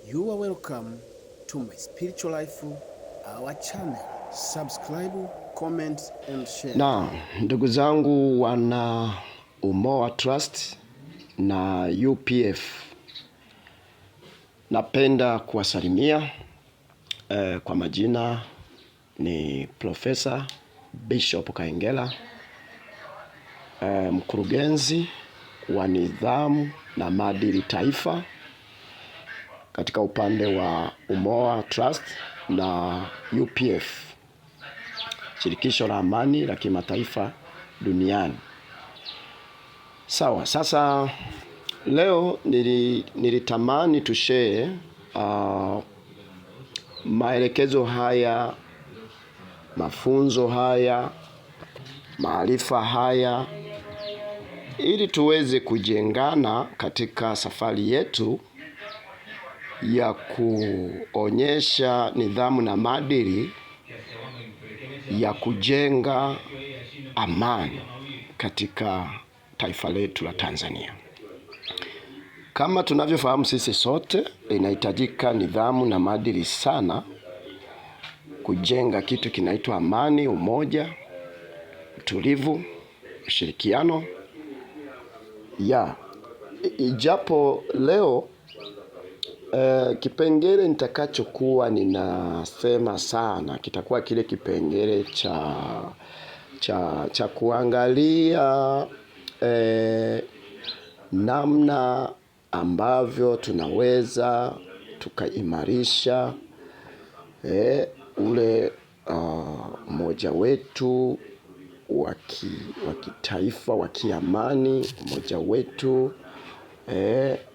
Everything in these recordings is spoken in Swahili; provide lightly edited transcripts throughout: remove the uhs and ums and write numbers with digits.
You are welcome to my spiritual life, our channel. Subscribe, comment and share. Na ndugu zangu wana Umoa Trust na UPF, napenda kuwasalimia kwa majina ni Profesa Bishop Kahengera, mkurugenzi wa nidhamu na maadili taifa katika upande wa Umoa Trust na UPF, Shirikisho la Amani la Kimataifa Duniani. Sawa, sasa leo nilitamani tushare maelekezo haya, mafunzo haya, maarifa haya ili tuweze kujengana katika safari yetu ya kuonyesha nidhamu na maadili ya kujenga amani katika taifa letu la Tanzania. Kama tunavyofahamu sisi sote, inahitajika nidhamu na maadili sana kujenga kitu kinaitwa amani, umoja, utulivu, ushirikiano. Ya, ijapo leo kipengele nitakachokuwa ninasema sana kitakuwa kile kipengele cha kuangalia namna ambavyo tunaweza tukaimarisha ule umoja wetu wa kitaifa, wa kiamani, umoja wetu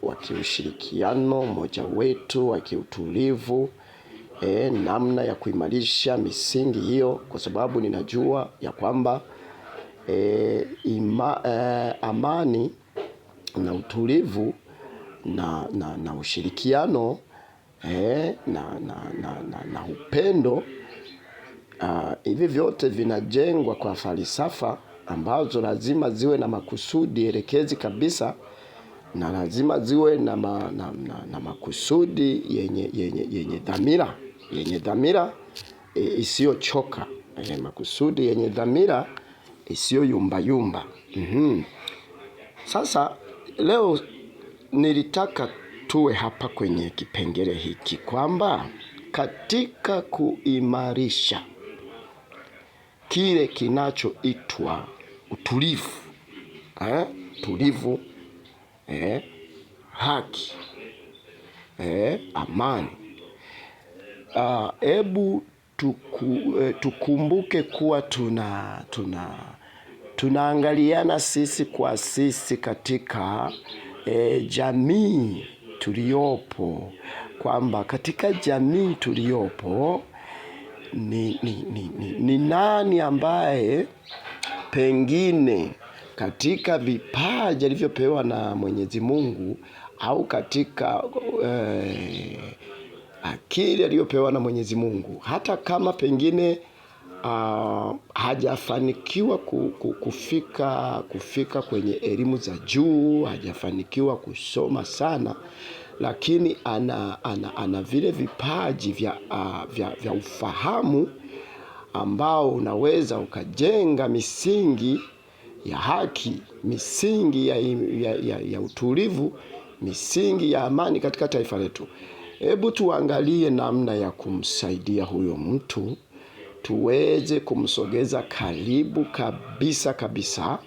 wa kiushirikiano, umoja wetu wa kiutulivu, namna ya kuimarisha misingi hiyo, kwa sababu ninajua ya kwamba amani na utulivu na ushirikiano na upendo, hivi vyote vinajengwa kwa falsafa ambazo lazima ziwe na makusudi elekezi kabisa, na lazima ziwe na makusudi yenye dhamira, yenye dhamira isiyochoka, makusudi yenye dhamira isiyo yumba yumba. Sasa leo nilitaka tuwe hapa kwenye kipengele hiki kwamba katika kuimarisha kile kinachoitwa utulivu, tulivu, haki, amani, ebu tukumbuke kuwa tunaangaliana sisi kwa sisi katika jamii tuliyopo, kwamba katika jamii tuliyopo ni nani ambaye pengine katika vipaji alivyopewa na Mwenyezi Mungu au katika akili aliyopewa na Mwenyezi Mungu, hata kama pengine hajafanikiwa kufika kwenye elimu za juu, hajafanikiwa kusoma sana, lakini ana vile vipaji vya ufahamu ambao unaweza ukajenga misingi ya haki, misingi ya utulivu, misingi ya amani katika taifa letu. Hebu tuangalie namna ya kumsaidia huyo mtu, tuweze kumsogeza karibu kabisa kabisa,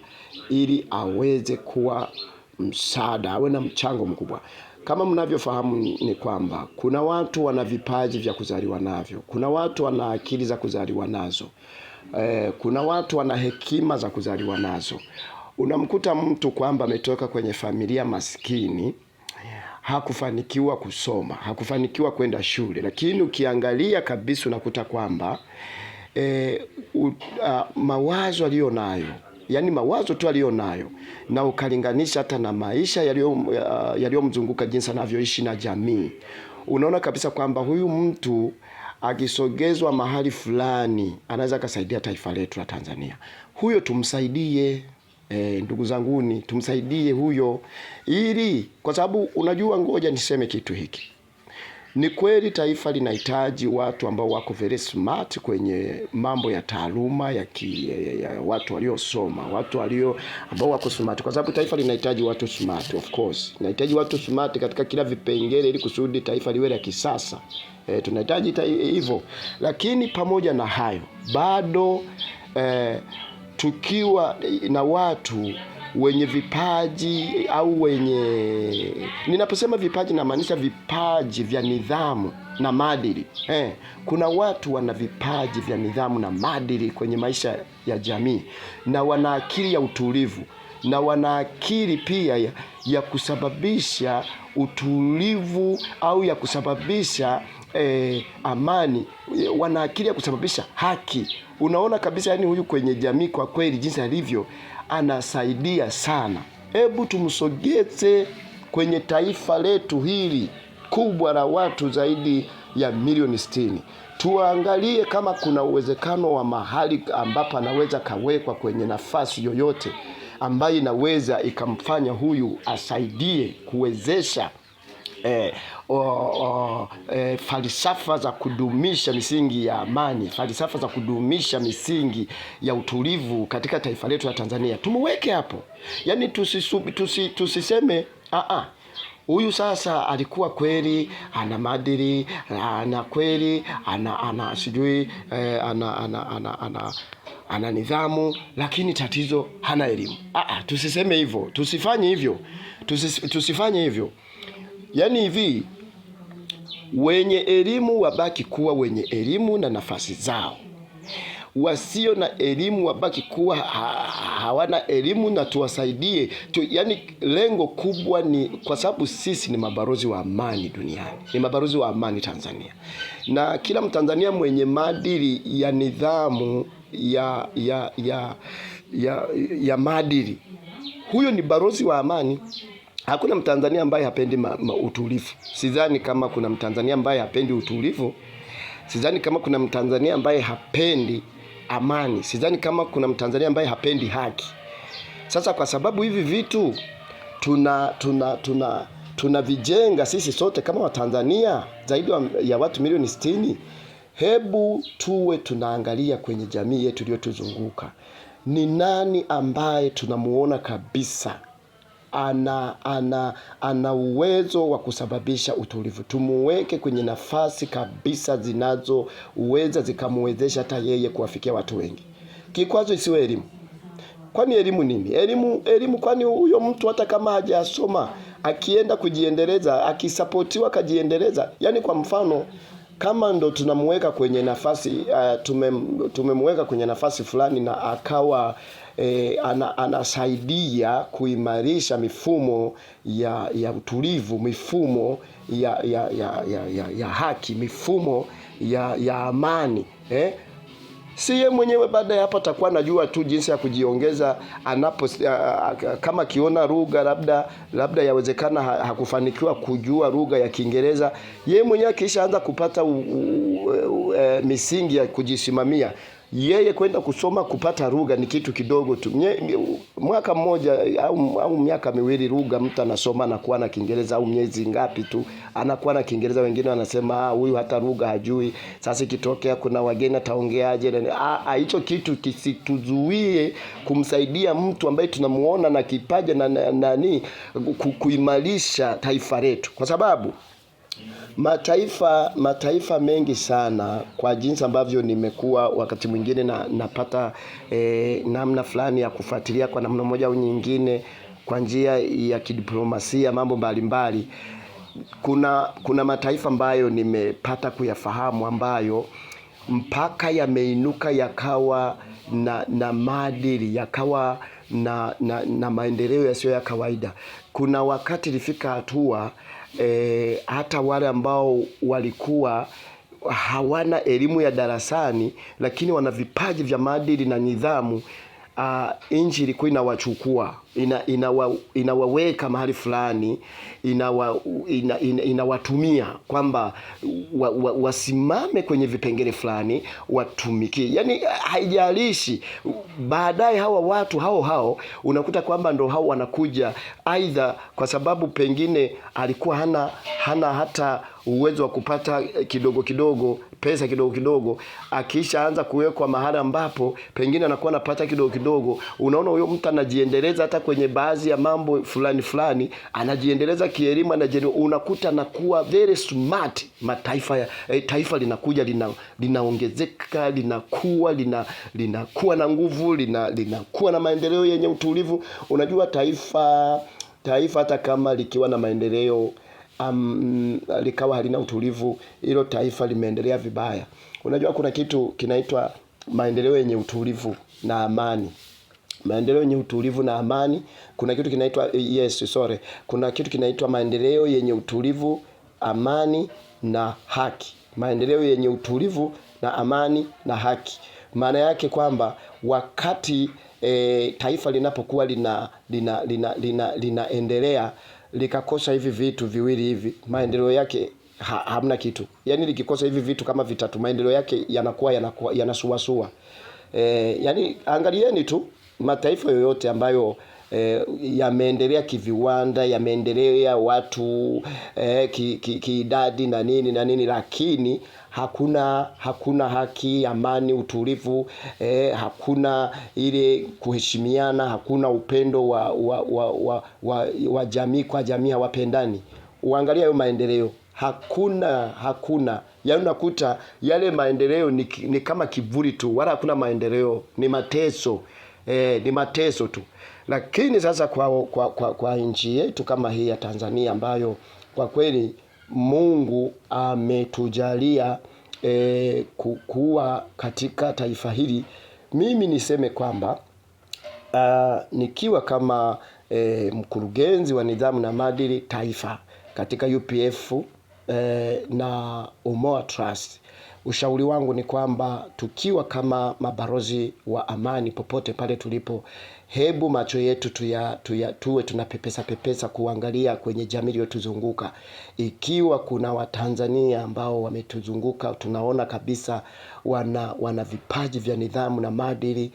ili aweze kuwa msaada, awe na mchango mkubwa. Kama mnavyofahamu ni kwamba kuna watu wana vipaji vya kuzaliwa navyo, kuna watu wana akili za kuzaliwa nazo, kuna watu wana hekima za kuzaliwa nazo. Unamkuta mtu kwamba ametoka kwenye familia maskini, hakufanikiwa kusoma, hakufanikiwa kwenda shule, lakini ukiangalia kabisa unakuta kwamba mawazo aliyo nayo, yani mawazo tu aliyo nayo, na ukalinganisha hata na maisha yaliyomzunguka, jinsi anavyoishi na jamii, unaona kabisa kwamba huyu mtu akisogezwa mahali fulani anaweza akasaidia taifa letu la Tanzania. Huyo tumsaidie. Ndugu zanguni, tumsaidie huyo, ili kwa sababu unajua, ngoja niseme kitu hiki. Ni kweli taifa linahitaji watu ambao wako very smart kwenye mambo ya taaluma ya watu waliosoma, watu walio ambao wako smart, kwa sababu taifa linahitaji watu smart. Of course linahitaji watu smart katika kila vipengele, ili kusudi taifa liwe la kisasa. Tunahitaji hivyo, lakini pamoja na hayo bado tukiwa na watu wenye vipaji au wenye, ninaposema vipaji namaanisha vipaji vya nidhamu na maadili. Kuna watu wana vipaji vya nidhamu na maadili kwenye maisha ya jamii, na wana akili ya utulivu na wana akili pia ya kusababisha utulivu au ya kusababisha amani, wana akili ya kusababisha haki. Unaona kabisa, yani huyu kwenye jamii kwa kweli jinsi alivyo anasaidia sana. Hebu tumsogeze kwenye taifa letu hili kubwa la watu zaidi ya milioni 60. Tuangalie kama kuna uwezekano wa mahali ambapo anaweza kawekwa kwenye nafasi yoyote ambayo inaweza ikamfanya huyu asaidie kuwezesha falsafa za kudumisha misingi ya amani, falsafa za kudumisha misingi ya utulivu katika taifa letu la Tanzania. Tumuweke hapo, yaani tusiseme huyu sasa alikuwa kweli ana maadili, ana kweli ana sijui ana nidhamu, lakini tatizo hana elimu. Tusiseme hivyo, tusifanye hivyo, tusifanye hivyo. Yaani hivi, wenye elimu wabaki kuwa wenye elimu na nafasi zao, wasio na elimu wabaki kuwa hawana elimu na tuwasaidie yaani lengo kubwa ni kwa sababu sisi ni mabalozi wa amani duniani, ni mabalozi wa amani Tanzania, na kila Mtanzania mwenye maadili ya nidhamu ya maadili, huyo ni balozi wa amani. Hakuna Mtanzania ambaye hapendi utulivu. Sidhani kama kuna Mtanzania ambaye hapendi utulivu. Sidhani kama kuna Mtanzania ambaye hapendi amani. Sidhani kama kuna Mtanzania ambaye hapendi haki. Sasa kwa sababu hivi vitu tunavijenga sisi sote kama Watanzania zaidi ya watu milioni 60, hebu tuwe tunaangalia kwenye jamii yetu iliyotuzunguka. Ni nani ambaye tunamuona kabisa ana uwezo wa kusababisha utulivu? Tumuweke kwenye nafasi kabisa zinazoweza zikamwezesha hata yeye kuwafikia watu wengi. Kikwazo isiwe elimu. Kwani elimu nini? Elimu kwani huyo mtu hata kama hajasoma akienda kujiendeleza, akisapotiwa kajiendeleza. Yaani kwa mfano kama ndo tunamuweka kwenye nafasi tumemweka kwenye nafasi fulani na akawa anasaidia kuimarisha mifumo ya utulivu, mifumo ya haki, mifumo ya amani. Si yeye mwenyewe baada ya hapo atakuwa anajua tu jinsi ya kujiongeza anapo kama akiona lugha labda yawezekana hakufanikiwa kujua lugha ya Kiingereza, yeye mwenyewe akishaanza kupata misingi ya kujisimamia, yeye kwenda kusoma kupata lugha ni kitu kidogo tu. Mwaka mmoja au miaka miwili lugha mtu anasoma na kuwa na Kiingereza, au miezi ngapi tu anakuwa na Kiingereza. Wengine wanasema huyu hata lugha hajui, sasa ikitokea kuna wageni ataongeaje? Hicho kitu kisituzuie kumsaidia mtu ambaye tunamuona na kipaji na nani kuimarisha taifa letu, kwa sababu mataifa mengi sana, kwa jinsi ambavyo nimekuwa wakati mwingine napata namna fulani ya kufuatilia kwa namna moja au nyingine kwa njia ya kidiplomasia mambo mbalimbali. Kuna mataifa ambayo nimepata kuyafahamu ambayo mpaka yameinuka yakawa na maadili, yakawa na maendeleo yasiyo ya kawaida. Kuna wakati ilifika hatua hata wale ambao walikuwa hawana elimu ya darasani lakini wana vipaji vya maadili na nidhamu, nchi ilikuwa inawachukua, inawaweka mahali fulani, inawatumia kwamba wasimame kwenye vipengele fulani watumikie. Yaani haijalishi baadaye hawa watu hao unakuta kwamba ndo hao wanakuja, aidha kwa sababu pengine alikuwa hana hata uwezo wa kupata kidogo kidogo pesa kidogo kidogo, akishaanza kuwekwa mahala ambapo pengine anakuwa anapata kidogo kidogo, unaona huyo mtu anajiendeleza hata kwenye baadhi ya mambo fulani fulani, anajiendeleza kielimu, unakuta anakuwa very smart. Mataifa taifa linakuja linaongezeka, linakuwa linakuwa na nguvu, linakuwa na maendeleo yenye utulivu. Unajua taifa hata kama likiwa na maendeleo likawa halina utulivu, hilo taifa limeendelea vibaya. Unajua kuna kitu kinaitwa maendeleo yenye utulivu na amani. Maendeleo yenye utulivu na amani. Kuna kitu kinaitwa yes, sorry. Kuna kitu kinaitwa maendeleo yenye utulivu, amani na haki. Maendeleo yenye utulivu na amani na haki. Maana yake kwamba wakati taifa linapokuwa linaendelea likakosa hivi vitu viwili hivi, maendeleo yake hamna kitu. Yaani likikosa hivi vitu kama vitatu, maendeleo yake yanakuwa yanasuasua. Yaani angalieni tu mataifa yoyote ambayo yameendelea kiviwanda, yameendelea watu kiidadi na nini na nini, lakini hakuna haki, amani, utulivu, hakuna ile kuheshimiana, hakuna upendo wa jamii kwa jamii, hawapendani. Uangalia hayo maendeleo, hakuna. Yaani unakuta yale maendeleo ni kama kivuli tu, wala hakuna maendeleo, ni mateso. Ni mateso tu. Lakini sasa kwa nchi yetu kama hii ya Tanzania ambayo kwa kweli Mungu ametujalia kuwa katika taifa hili, mimi niseme kwamba nikiwa kama mkurugenzi wa nidhamu na maadili taifa katika UPF na Umoa Trust, ushauri wangu ni kwamba tukiwa kama mabalozi wa amani popote pale tulipo, hebu macho yetu tuwe tunapepesa pepesa kuangalia kwenye jamii iliyotuzunguka. Ikiwa kuna Watanzania ambao wametuzunguka, tunaona kabisa wana vipaji vya nidhamu na maadili,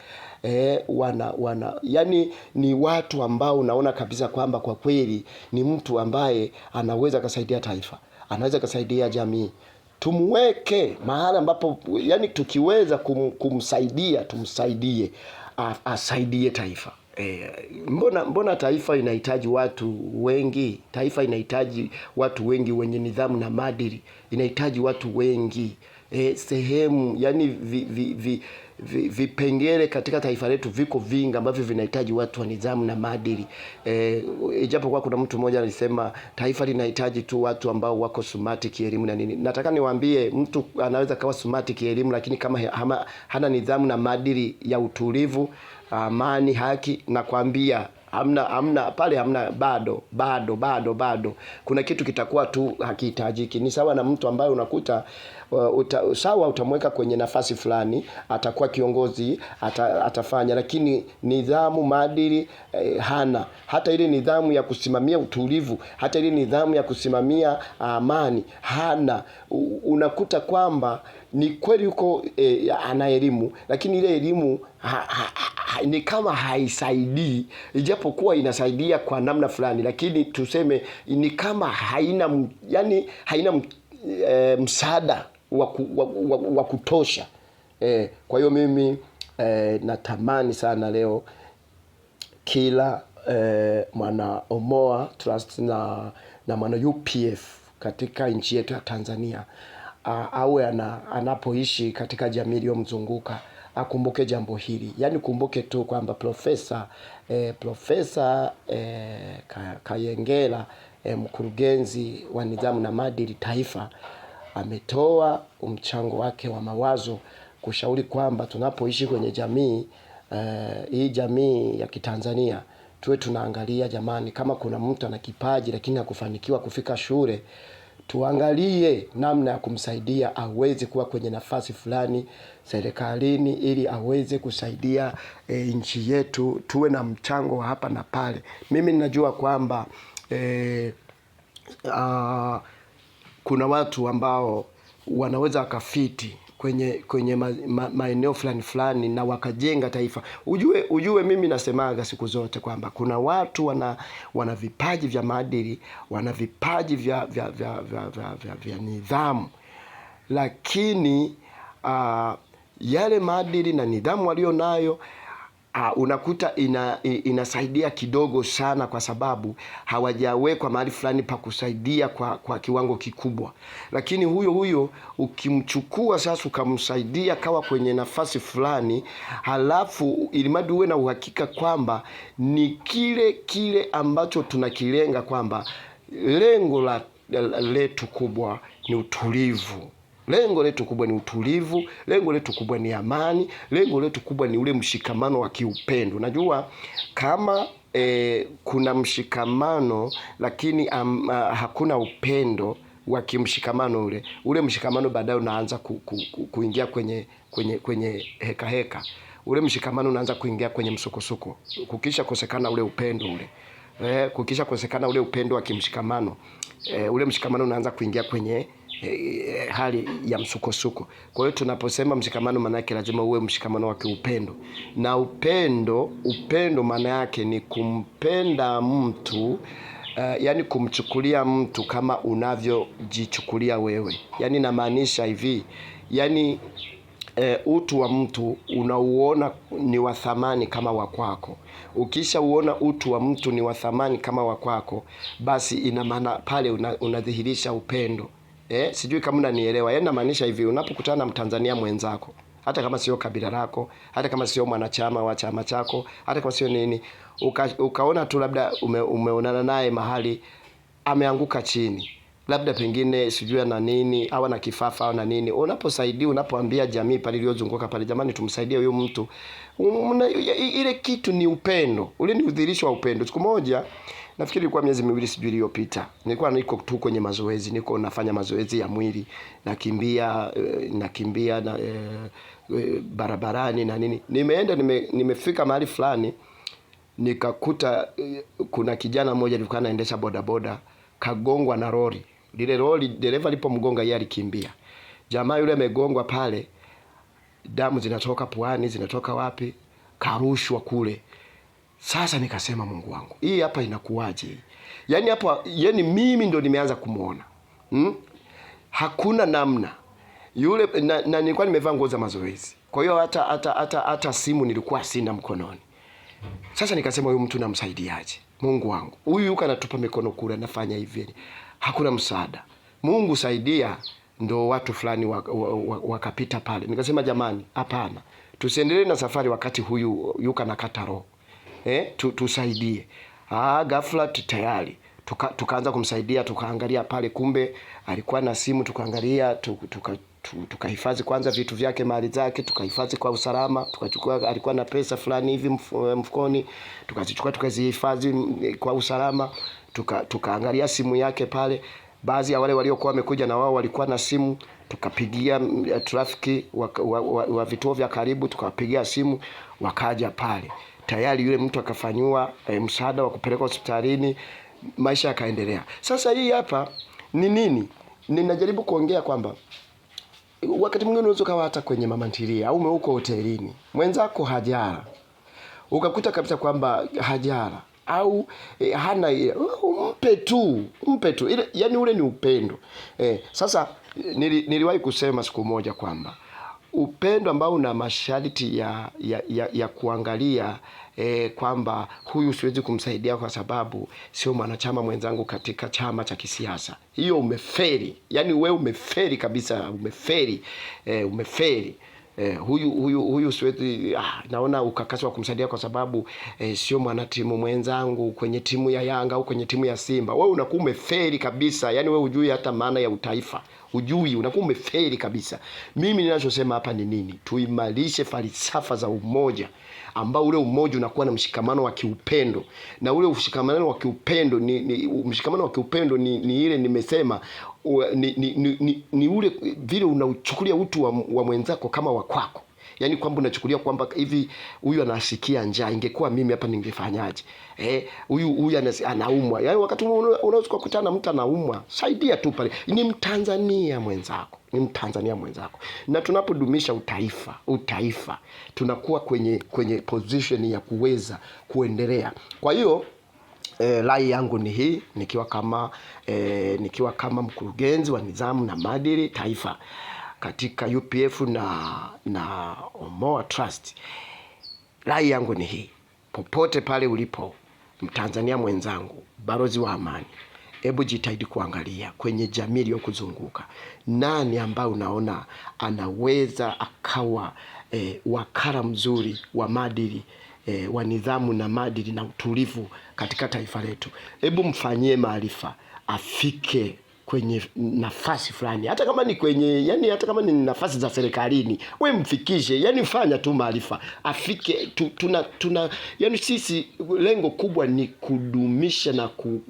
yani ni watu ambao unaona kabisa kwamba kwa kweli ni mtu ambaye anaweza kusaidia taifa, anaweza kusaidia jamii. Tumweke mahala ambapo, yani tukiweza kumsaidia, tumsaidie, asaidie taifa. Mbona taifa inahitaji watu wengi? Taifa inahitaji watu wengi wenye nidhamu na maadili, inahitaji watu wengi. Sehemu, yani vipengele katika taifa letu viko vingi ambavyo vinahitaji watu wa nidhamu na maadili. Ijapokuwa kuna mtu mmoja alisema taifa linahitaji tu watu ambao wako smart kielimu na nini. Nataka niwaambie, mtu anaweza kawa smart kielimu, lakini kama hana nidhamu na maadili ya utulivu, amani, haki, nakwambia hamna pale, hamna, bado. Kuna kitu kitakuwa tu hakihitajiki. Ni sawa na mtu ambaye unakuta sawa, utamweka kwenye nafasi fulani, atakuwa kiongozi, atafanya, lakini nidhamu, maadili hana. Hata ile nidhamu ya kusimamia utulivu, hata ile nidhamu ya kusimamia amani hana. Unakuta kwamba ni kweli yuko ana elimu, lakini ile elimu ni kama haisaidii, ijapokuwa inasaidia kwa namna fulani, lakini tuseme ni kama haina, yani haina msaada wa kutosha. Kwa hiyo mimi natamani sana leo kila mwana Omoa Trust na mwana UPF katika nchi yetu ya Tanzania awe anapoishi katika jamii iliyomzunguka akumbuke jambo hili. Yaani kumbuke tu kwamba Profesa Kayengera, mkurugenzi wa nidhamu na maadili taifa, ametoa mchango wake wa mawazo kushauri kwamba tunapoishi kwenye jamii hii jamii ya Kitanzania, tuwe tunaangalia jamani, kama kuna mtu ana kipaji lakini hakufanikiwa kufika shule, tuangalie namna ya kumsaidia aweze kuwa kwenye nafasi fulani serikalini ili aweze kusaidia nchi yetu, tuwe na mchango wa hapa na pale. Mimi ninajua kwamba kuna watu ambao wanaweza wakafiti kwenye maeneo fulani fulani na wakajenga taifa. Ujue mimi nasemaga siku zote kwamba kuna watu wana vipaji vya maadili, wana vipaji vya nidhamu, lakini yale maadili na nidhamu walio nayo unakuta inasaidia kidogo sana, kwa sababu hawajawekwa mahali fulani pa kusaidia kwa kiwango kikubwa. Lakini huyo huyo ukimchukua sasa ukamsaidia kawa kwenye nafasi fulani, halafu ilimadi uwe na uhakika kwamba ni kile kile ambacho tunakilenga, kwamba lengo letu kubwa ni utulivu. Lengo letu kubwa ni utulivu, lengo letu kubwa ni amani, lengo letu kubwa ni ule mshikamano wa kiupendo. Unajua kama kuna mshikamano lakini hakuna upendo wa kimshikamano, ule mshikamano baadaye unaanza kuingia kwenye heka heka. Ule mshikamano unaanza kuingia kwenye msukosuko, kukisha kosekana ule upendo ule. Kukisha kosekana ule upendo wa kimshikamano, ule mshikamano unaanza kuingia kwenye hali ya msukosuko. Kwa hiyo tunaposema mshikamano, maana yake lazima uwe mshikamano wa kiupendo, na upendo maana yake ni kumpenda mtu, yani kumchukulia mtu kama unavyojichukulia wewe. Yani namaanisha hivi, yani utu wa mtu unauona ni wa thamani kama wa kwako. Ukishauona utu wa mtu ni wa thamani kama wa kwako, basi ina maana pale unadhihirisha upendo. Sijui kama unanielewa. Yaani namaanisha hivi, unapokutana na Mtanzania mwenzako, hata kama sio kabila lako, hata kama sio mwanachama wa chama chako, hata kama sio nini, ukaona tu labda umeonana naye mahali ameanguka chini, labda pengine sijui ana nini au ana kifafa au na nini, unaposaidia, unapoambia jamii pale iliyozunguka pale, jamani, tumsaidie huyu mtu, ile kitu ni upendo, ule ni udhihirisho wa upendo. Siku moja nafikiri ilikuwa miezi miwili sijui iliyopita, nilikuwa niko tu kwenye mazoezi, niko nafanya mazoezi ya mwili, nakimbia na barabarani na nini. Nimeenda nimefika mahali fulani nikakuta kuna kijana mmoja alikuwa anaendesha bodaboda, kagongwa na lori. Lile lori dereva alipomgonga yeye alikimbia. Jamaa yule amegongwa pale, damu zinatoka puani, zinatoka wapi, karushwa kule. Sasa nikasema Mungu wangu, hii hapa inakuwaje? Yaani hapa yani mimi ndo nimeanza kumuona. Hakuna namna. Yule na nilikuwa nimevaa nguo za mazoezi. Kwa hiyo hata simu nilikuwa sina mkononi. Sasa nikasema huyu mtu namsaidiaje? Mungu wangu, huyu yuko anatupa mikono kule, anafanya hivi. Hakuna msaada. Mungu saidia. Ndo watu fulani wakapita pale. Nikasema jamani, hapana. Tusiendelee na safari wakati huyu yuko anakata roho. Tusaidie. Ghafla tayari tukaanza kumsaidia, tukaangalia pale, kumbe alikuwa na simu, tukaangalia, tukahifadhi kwanza vitu vyake, mali zake, tukahifadhi kwa usalama, tukachukua, alikuwa na pesa fulani hivi mfukoni, tukazichukua tukazihifadhi kwa usalama, tukaangalia simu yake pale. Baadhi ya wale waliokuwa wamekuja na wao walikuwa na simu, tukapigia trafiki wa vituo vya karibu, tukawapigia simu, wakaja pale. Tayari yule mtu akafanyiwa msaada wa kupelekwa hospitalini, maisha yakaendelea. Sasa hii hapa ni nini? Ninajaribu kuongea kwamba wakati mwingine unaweza ukawa hata kwenye mama ntilie au umeuko hotelini, mwenzako hajala, ukakuta kabisa kwamba hajala au hana ile, mpe tu ile, yani ule ni upendo. Sasa niliwahi kusema siku moja kwamba upendo ambao una masharti ya kuangalia kwamba huyu siwezi kumsaidia kwa sababu sio mwanachama mwenzangu katika chama cha kisiasa, hiyo umeferi. Yani wewe umeferi kabisa, umeferi. Umeferi. Huyu siwezi, naona ukakasi wa kumsaidia kwa sababu sio mwanatimu mwenzangu kwenye timu ya Yanga au kwenye timu ya Simba. Wewe unakuwa umeferi kabisa. Yani wewe hujui hata maana ya utaifa. Hujui, unakuwa umeferi kabisa. Mimi ninachosema hapa ni nini? Tuimarishe falsafa za umoja, ambao ule umoja unakuwa na mshikamano wa kiupendo. Na ule mshikamano wa kiupendo ni mshikamano wa kiupendo ni ile nimesema, ni ule vile unauchukulia utu wa mwenzako kama wa kwako. Yaani kwamba unachukulia kwamba hivi huyu anasikia njaa, ingekuwa mimi hapa ningefanyaje? Huyu huyu anaumwa. Yaani wakati unaweza kukutana na mtu anaumwa, saidia tu pale. Ni Mtanzania mwenzako, ni Mtanzania mwenzako. Na tunapodumisha utaifa, tunakuwa kwenye position ya kuweza kuendelea. Kwa hiyo rai yangu ni hii, nikiwa kama mkurugenzi wa nidhamu na maadili taifa katika UPF na Omoa Trust, rai yangu ni hii: popote pale ulipo, Mtanzania mwenzangu, balozi wa amani, hebu jitahidi kuangalia kwenye jamii iliyokuzunguka, nani ambaye unaona anaweza akawa wakala mzuri wa maadili, wa nidhamu na maadili na utulivu katika taifa letu. Hebu mfanyie maarifa afike kwenye nafasi fulani, hata kama ni kwenye, yani hata kama ni nafasi za serikalini, we mfikishe, yani fanya tu maarifa afike tu, tuna yani sisi lengo kubwa ni kudumisha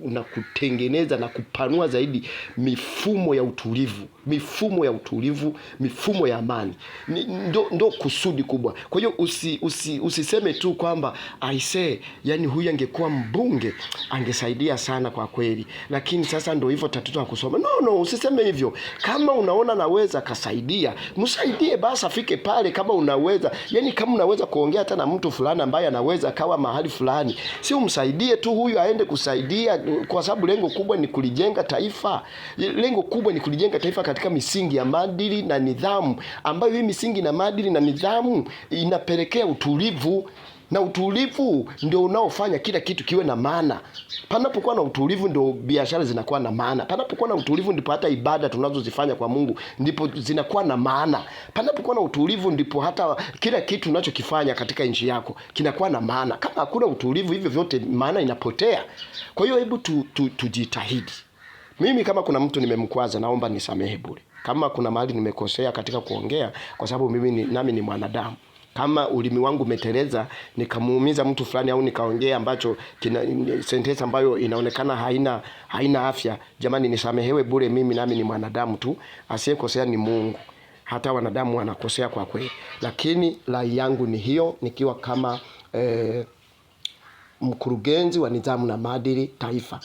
na kutengeneza na kupanua zaidi mifumo ya utulivu, mifumo ya utulivu, mifumo ya amani. Ndo kusudi kubwa. Kwa hiyo usiseme tu kwamba aisee, yani huyu angekuwa mbunge angesaidia sana kwa kweli, lakini sasa ndo hivyo tatizo la kusoma. No, no, usiseme hivyo. Kama unaona naweza kasaidia, msaidie basi afike pale kama unaweza. Yani kama unaweza kuongea hata na mtu fulani ambaye anaweza kawa mahali fulani, si umsaidie tu huyu aende kusaidia, kwa sababu lengo kubwa ni kulijenga taifa. Lengo kubwa ni kulijenga taifa katika misingi ya maadili na nidhamu, ambayo hii misingi na maadili na nidhamu inapelekea utulivu, na utulivu ndio unaofanya kila kitu kiwe na maana. Panapokuwa na utulivu ndio biashara zinakuwa na maana. Panapokuwa na utulivu ndipo hata ibada tunazozifanya kwa Mungu ndipo zinakuwa na maana. Panapokuwa na utulivu ndipo hata kila kitu unachokifanya katika nchi yako kinakuwa na maana. Kama hakuna utulivu, hivyo vyote maana inapotea. Kwa hiyo hebu tujitahidi. Mimi kama kuna mtu nimemkwaza, naomba nisamehe bure. Kama kuna mahali nimekosea katika kuongea, kwa sababu mimi nami ni mwanadamu. Kama ulimi wangu umeteleza nikamuumiza mtu fulani au nikaongea ambacho kina sentensi ambayo inaonekana haina afya, jamani, nisamehewe bure. Mimi nami ni mwanadamu tu, asiyekosea ni Mungu. Hata wanadamu wanakosea kwa kweli, lakini rai yangu ni hiyo, nikiwa kama mkurugenzi wa nidhamu na maadili taifa.